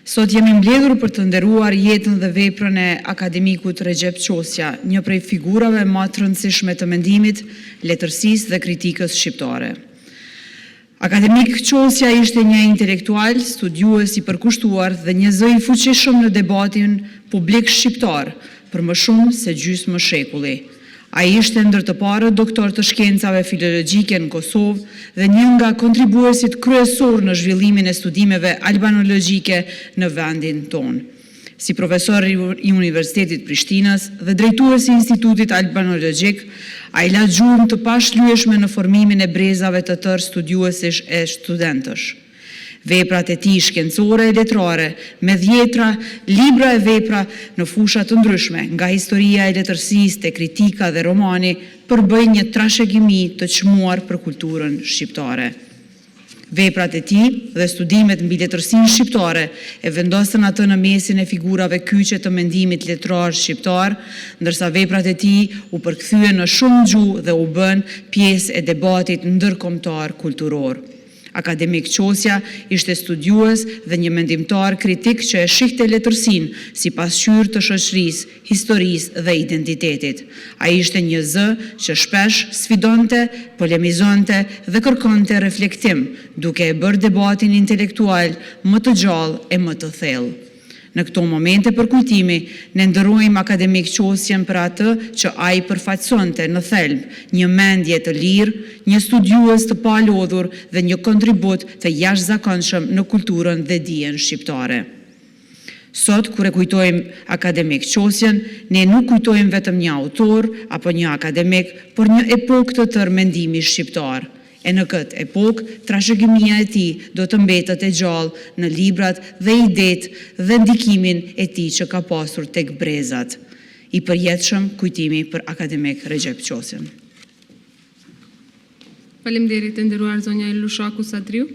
Sot jemi mbledhur për të nderuar jetën dhe veprën e akademikut Rexhep Qosja, një prej figurave më të rëndësishme të mendimit, letërsisë dhe kritikës shqiptare. Akademik Qosja ishte një intelektual, studiues i përkushtuar dhe një zë i fuqishëm në debatin publik shqiptar për më shumë se gjysmë shekulli. Ai ishte ndër të parët doktorë të shkencave filologjike në Kosovë dhe një nga kontribuuesit kryesorë në zhvillimin e studimeve albanologjike në vendin tonë. Si profesor i Universitetit të Prishtinës dhe drejtues i Institutit Albanologjik, ai la gjurmë të pashlyeshme në formimin e brezave të tërë studiuesish e studentësh. Veprat e tij shkencore e letrare me dhjetëra libra e vepra në fusha të ndryshme, nga historia e letërsisë te kritika dhe romani, përbëjnë një trashëgimi të çmuar për kulturën shqiptare. Veprat e tij dhe studimet mbi letërsinë shqiptare e vendosën atë në mesin e figurave kyçe të mendimit letrar shqiptar, ndërsa veprat e tij u përkthyen në shumë gjuhë dhe u bënë pjesë e debatit ndërkombëtar kulturor. Akademik Qosja ishte studiues dhe një mendimtar kritik që e shihte letërsinë si pasqyrë të shoqërisë, historisë dhe identitetit. Ai ishte një zë që shpesh sfidonte, polemizonte dhe kërkonte reflektim, duke e bërë debatin intelektual më të gjallë e më të thellë. Në këto momente përkujtimi, ne nderojmë akademik Qosjen për atë që ai përfaqësonte në thelb: një mendje të lirë, një studiues të palodhur dhe një kontribut të jashtëzakonshëm në kulturën dhe dijen shqiptare. Sot, kur e kujtojmë akademik Qosjen, ne nuk kujtojmë vetëm një autor apo një akademik, por një epokë të tërë mendimi shqiptar. E në këtë epokë, trashëgimia e tij do të mbetet e gjallë në librat dhe idetë dhe ndikimin e tij që ka pasur te brezat. I përjetshëm kujtimi për akademik Rexhep Qosjen! Faleminderit, e nderuar zonja Lushaku-Sadriu!